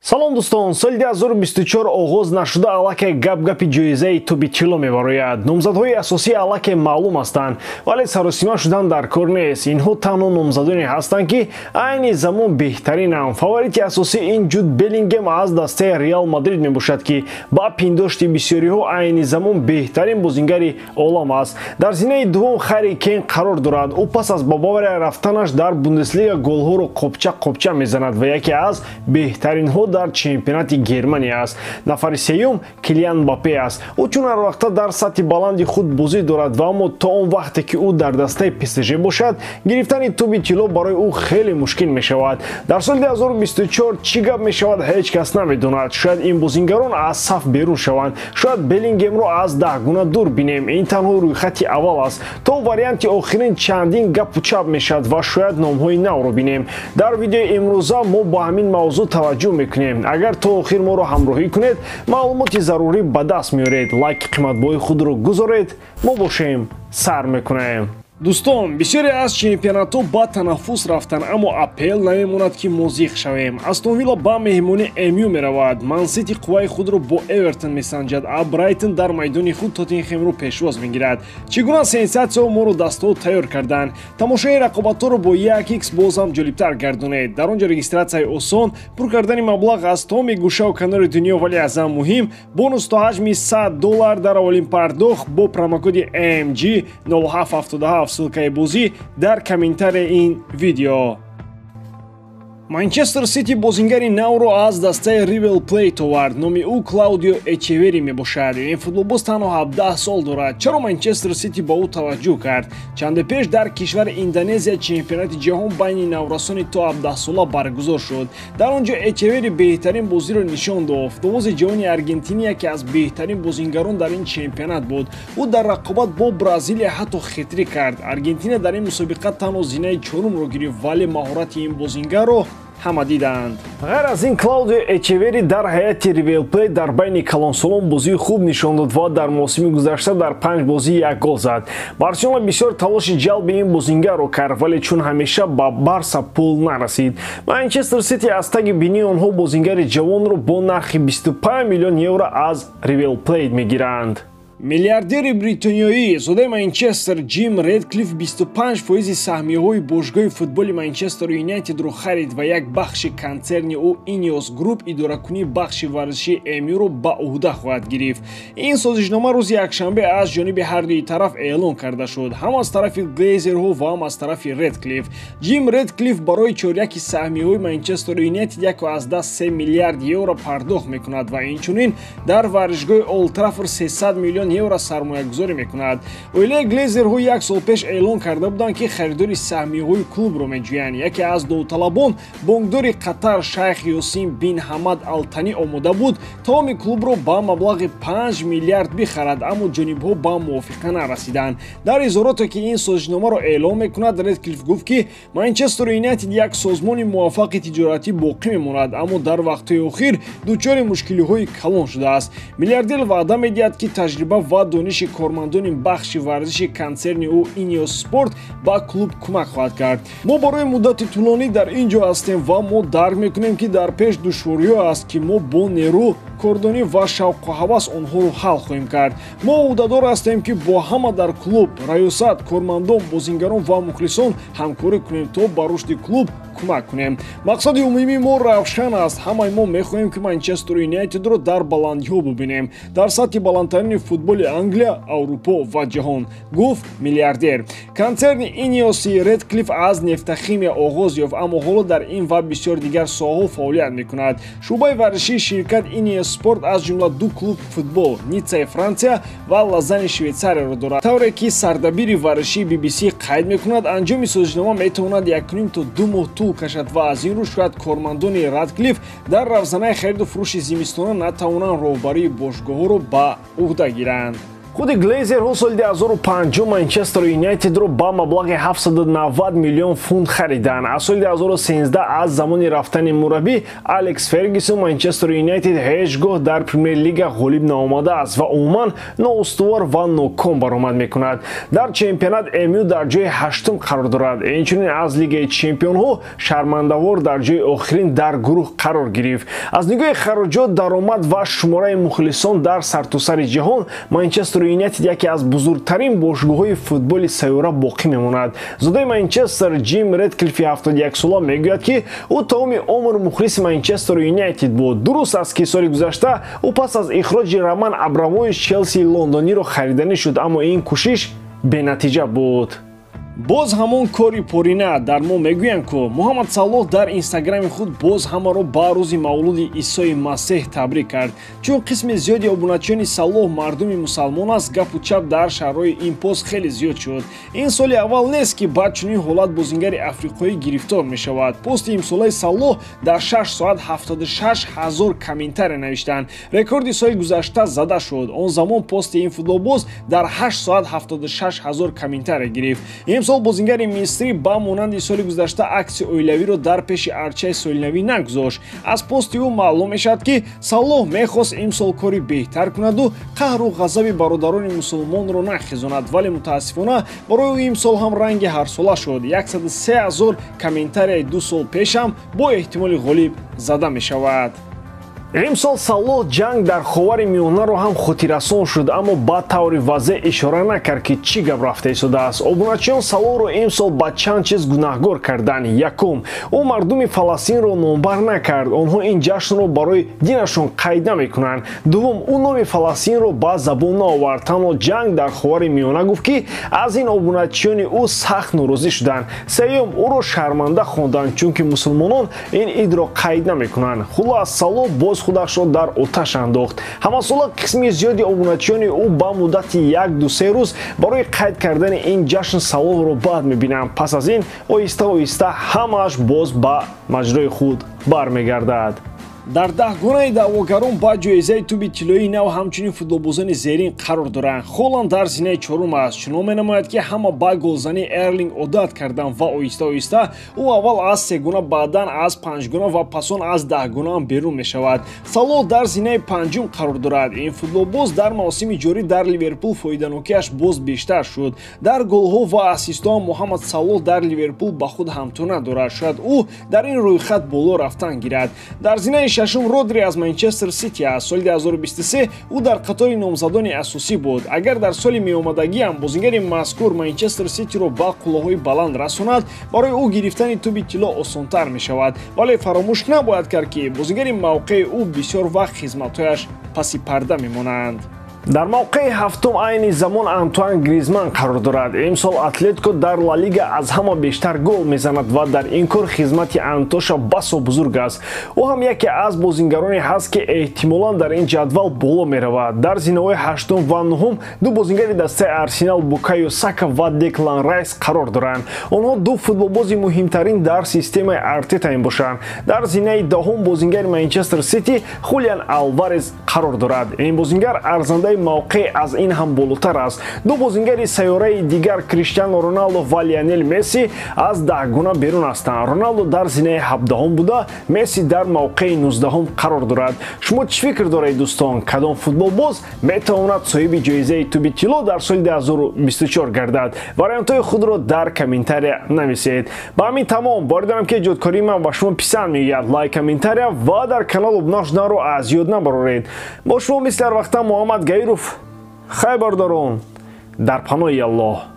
Салом, дӯстон! Соли 2024 оғоз нашуда, аллакай гап-гапи ҷоизаи тӯби тилло мебарояд. Номзадҳои асосӣ аллакай маълум ҳастанд, вале саросима шудан дар кор нест. Инҳо танҳо номзадоне ҳастанд, ки айни замон беҳтаринанд. Фаворити асосӣ ин Ҷуд Беллингем аз дастаи Реал Мадрид мебошад, ки ба пиндошти бисёриҳо айни замон беҳтарин бозингари олам аст. Дар зинаи дуввум Харри Кейн қарор дорад. Ӯ пас аз ба Бавария рафтанаш дар Бундеслига голҳоро қопча қопча мезанад ва яке аз беҳтаринҳо дар чемпионати Германия аст. Нафари сеюм Килиан Мбаппе аст. Ӯ чун ҳарвақта дар сатҳи баланди худ бозӣ дорад ва аммо то он вақте ки ӯ дар дастаи ПСЖ бошад, гирифтани тӯби тилло барои ӯ хеле мушкил мешавад. Дар соли 2024 чӣ гап мешавад, ҳеҷ кас намедонад. Шояд ин бозингарон аз саф берун шаванд, шояд Беллингемро аз даҳгуна дур бинем. Ин танҳо рӯйхати аввал аст. То варианти охирин чандин гапу чап мешавад ва шояд номҳои навро бинем. Дар видеои имрӯза мо ба ҳамин мавзӯъ таваҷҷӯҳ мекунем. Агар то охир моро ҳамроҳӣ кунед, маълумоти зарурӣ ба даст меоред. Лайки қиматбоҳои худро гузоред. Мо бошем, сар мекунем. Дӯстон, бисёре аз чемпионатҳо ба танаффус рафтанд, аммо АПЛ намемонад, ки мо зиқ шавем. Астон Вилла ба меҳмони МЮ меравад, Мансити қувваи худро бо Эвертон месанҷад, а Брайтон дар майдони худ Тоттенхемро пешвоз мегирад. Чӣ гуна сенсатсияҳо моро дастҳо тайёр карданд? Тамошои рақобатҳоро бо 1x боз ҳам ҷолибтар гардонед. Дар он ҷо регистратсияи осон, пур кардани маблағ аз тамоми гӯшаву канори дунё, вале аз ҳам муҳим бонус то ҳаҷми 100 доллар дар аввалин пардохт бо промокоди MG 0777. Ссылкаи бозӣ дар комментарияи ин видео. Манчестер Сити бозингари навро аз дастаи Ривер Плейт овард. Номи ӯ Клаудио Эчевери мебошад. Ин футболбоз танҳо 17 сол дорад. Чаро Манчестер Сити ба ӯ таваҷҷӯҳ кард? Чанде пеш дар кишвари Индонезия чемпионати ҷаҳон байни наврасони то 17 сола баргузор шуд. Дар он ҷо Эчевери беҳтарин бозиро нишон дод. Футболбози ҷавони Аргентини яке аз беҳтарин бозингарон дар ин чемпионат буд. Ӯ дар рақобат бо Бразилия ҳатто хитрӣ кард. Аргентина дар ин мусобиқа танҳо зинаи чорумро гирифт, вале маҳорати ин бозингарро ҳама диданд. Ғайр аз ин, Клаудио Эчевери дар ҳайати Ривер Плейт дар байни калонсолон бозии хуб нишон дод ва дар мавсими гузашта дар панҷ бозӣ як гол зад. Барселона бисёр талоши ҷалби ин бозингарро кард, вале чун ҳамеша ба Барса пул нарасид. Манчестер Сити аз таги бинии онҳо бозингари ҷавонро бо нархи 25 миллион евро аз Ривер Плейт мегиранд. Миллиардери бритониёӣ, зодаи Манчестер Ҷим Редклифф 25 фоизи саҳмияҳои бошгоҳи футболи Манчестер Юнайтедро харид ва як бахши консерни ӯ Инеос Груп идоракунии бахши варзишии МЮро ба ӯҳда хоҳад гирифт. Ин созишнома рӯзи якшанбе аз ҷониби ҳардуи тараф эълон карда шуд, ҳам аз тарафи Глейзерҳо ва ҳам аз тарафи Редклифф. Ҷим Редклифф барои чоряки саҳмияҳои Манчестер Юнайтед 1,3 миллиард евро пардохт мекунад ва инчунин дар варзишгоҳи Олд Траффорд 300 миллион евро сармоягузорӣ мекунад. Оилаи Глейзерҳо як сол пеш эълон карда буданд, ки харидори саҳмияҳои клубро меҷӯянд. Яке аз довталабон, бонкдори Қатар шайх Ёсин бин Ҳамад Алтанӣ, омода буд тамоми клубро ба маблағи 5 миллиард бихарад, аммо ҷонибҳо ба мувофиқа нарасиданд. Дар изҳороте, ки ин созишномаро эълон мекунад, Редклифф гуфт, ки Манчестер Юнайтед як созмони муваффақи тиҷоратӣ боқӣ мемонад, аммо дар вақтҳои охир дучори мушкилиҳои калон шудааст. Миллиардер ваъда медиҳад, ки таҷриба ва дониши кормандони бахши варзиши консерни ӯ Инеос Спорт ба клуб кӯмак хоҳад кард. Мо барои муддати тӯлонӣ дар ин ҷо ҳастем ва мо дарк мекунем, ки дар пеш душвориҳо аст, ки мо бо нерӯ, кордонӣ ва шавқу ҳавас онҳоро ҳал хоҳем кард. Мо ӯҳдадор ҳастем, ки бо ҳама дар клуб, раёсат, кормандон, бозингарон ва мухлисон ҳамкорӣ кунем, то ба рушди клуб кӯмак кунем. Мақсади умумии мо равшан аст: ҳамаи мо мехоҳем, ки Манчестер Юнайтедро дар баландиҳо бубинем, дар сатҳи баландтарини футболи Англия, Аврупо ва ҷаҳон, гуфт миллиардер. Консерни Инеоси Редклифф аз нефтохимия оғоз ёфт, аммо ҳоло дар ин ва бисёр дигар соҳаҳо фаъолият мекунад. Шӯъбаи варзишии ширкат Инеос Спорт аз ҷумла ду клуб футбол, Ниццаи Франсия ва Лозани Швейтсарияро дорад. Тавре ки сардабири варзишии BBC қайд мекунад, анҷоми созишнома метавонад 1,5 то 2 моҳ тӯл кашад ва аз ин рӯ шояд кормандони Радклифф дар равзанаи хариду фурӯши зимистона натавонанд роҳбарии бошгоҳҳоро ба ӯҳда гиранд. Худи Глейзерҳо соли 2005 Манчестер Юнайтедро ба маблағи 790 миллион фунт хариданд. Аз соли 2013, аз замони рафтани мураббӣ Алекс Фергюсон, Манчестер Юнайтед ҳеҷ гоҳ дар Премер-лига ғолиб наомадааст ва умуман ноустувор ва ноком баромад мекунад. Дар чемпионат МЮ дар ҷои ҳаштум қарор дорад. Инчунин аз Лигаи чемпионҳо шармандавор дар ҷои охирин дар гурӯҳ қарор гирифт. Аз нигоҳи хароҷот, даромад ва шумораи мухлисон дар сартосари ҷаҳон Манчестер Юнайтед яке аз бузургтарин бошгоҳҳои футболи сайёра боқӣ мемонад. Зодаи Манчестер Ҷим Редклифи 71-сола мегӯяд, ки ӯ тамоми умр мухлиси Манчестер Юнайтед буд. Дуруст аст, ки соли гузашта ӯ пас аз ихроҷи Роман Абрамович Челсии лондониро хариданӣ шуд, аммо ин кӯшиш бенатиҷа буд. Боз ҳамон кори порина дар мо мегӯянд, ку Муҳаммад Салоҳ дар инстаграми худ боз ҳамаро ба рӯзи мавлуди Исои Масеҳ табрик кард. Чун қисми зиёди обуначиёни Салоҳ мардуми мусалмон аст, гапу чап дар шаҳрҳои ин пост хеле зиёд шуд. Ин соли аввал нест, ки ба чунин ҳолат бозингари африқоӣ гирифтор мешавад. Пости имсолаи Салоҳ дар 6 соат 76 ҳазор комментария навиштанд. Рекорди соли гузашта зада шуд. Он замон пости ин футболбоз дар 8 соат 76 ҳазор комментария гирифт. Имсол бозингари мисрӣ ба монанди соли гузашта акси оилавиро дар пеши арчаи солинавӣ нагузошт. Аз пости ӯ маълум мешавад, ки Салоҳ мехост имсол кори беҳтар кунаду қаҳру ғазаби бародарони мусулмонро нахезонад, вале мутаассифона барои ӯ имсол ҳам ранги ҳарсола шуд. 103 ҳазор комментарияи 2 сол пешам бо эҳтимоли ғолиб зада мешавад. Имсол Салоҳ ҷанг дар Ховари Миёнаро ҳам хотиррасон шуд, аммо ба таври вазеъ ишора накард, ки чӣ гап рафта истодааст. Обуначиён Салоҳро имсол ба чанд чиз гунаҳгор карданд. Якум, ӯ мардуми Фаластинро номбар накард. Онҳо ин ҷашнро барои динашон қайд намекунанд. Дуввум, ӯ номи Фаластинро ба забон наовард. Танҳо ҷанг дар Ховари Миёна гуфт, ки аз ин обуначиёни ӯ сахт норозӣ шуданд. Сеюм, ӯро шарманда хонданд, чунки мусулмонон ин идро қайд намекунанд. Хулос, Салоҳ боз худашро дар оташ андохт. Ҳамасола қисми зиёди обуначиёни ӯ ба муддати 1-2-3 рӯз барои қайд кардани ин ҷашн Салоҳро бад мебинанд. Пас аз ин оҳиста оҳиста ҳамааш боз ба маҷрои худ бармегардад. Дар даҳгонаи даъвогарон ба ҷоизаи тӯби тиллоии нав ҳамчунин футболбозони зерин қарор доранд. Холанд дар зинаи чорум аст. Чунон менамояд, ки ҳама ба голзании Эрлинг одат карданд ва оҳиста оҳиста ӯ аввал аз сегуна, баъдан аз панҷгуна ва пасон аз даҳгунаам берун мешавад. Салоҳ дар зинаи панҷум қарор дорад. Ин футболбоз дар мавсими ҷорӣ дар Ливерпул фоиданокиаш боз бештар шуд. Дар голҳо ва ассистҳо Муҳаммад Салоҳ дар Ливерпул ба худ ҳамто надорад. Шояд ӯ дар ин рӯйхат боло рафтан гирад. Дар зинаи шашум Родри аз Манчестер Сити аст. Соли 2023 ӯ дар қатори номзадони асосӣ буд. Агар дар соли меомадагиам бозингари мазкур Манчестер Ситиро ба қуллаҳои баланд расонад, барои ӯ гирифтани тӯби тилло осонтар мешавад. Вале фаромӯш набояд кард, ки бозингари мавқеи ӯ бисёр вақт хизматҳояш паси парда мемонанд. Дар мавқеи ҳафтум айни замон Антуан Гризман қарор дорад. Имсол Атлетико дар Ла Лига аз ҳама бештар гол мезанад ва дар ин кор хизмати Антоша басо бузург аст. Ӯ ҳам яке аз бозингароне ҳаст, ки эҳтимолан дар ин ҷадвал боло меравад. Дар зинаҳои ҳаштум ва нуҳум ду бозингари дастаи Арсенал Букайо Сака ва Деклан Райс қарор доранд. Онҳо ду футболбози муҳимтарин дар системаи Артета мебошанд. Дар зинаи даҳум бозингари Манчестер Сити Хулиан Алварес қарор дорад. Ин бозингар арзандаи мавқеъ аз ин ҳам болотар аст. Ду бозингари сайёраи дигар Криштиану Роналдо ва Лионел Месси аз даҳгуна берун ҳастанд. Роналдо дар зинаи 17-ум буда, Месси дар мавқеи 19-ум қарор дорад. Шумо чӣ фикр доред, дӯстон? Кадом футболбоз метавонад соҳиби ҷоизаи тӯби тилло дар соли 2024 гардад? Вариантҳои худро дар комментария нависед. Ба ҳамин тамом. Боварӣ дорам, ки эҷодкории ман ба шумо писанд меояд. Лайк, комментария ва дар канал обуна шуданро аз ёд набароред. Бо шумо мисли ҳар вақта Муҳаммад Гаиров. Хайр, бародарон, дар паноҳи Аллоҳ.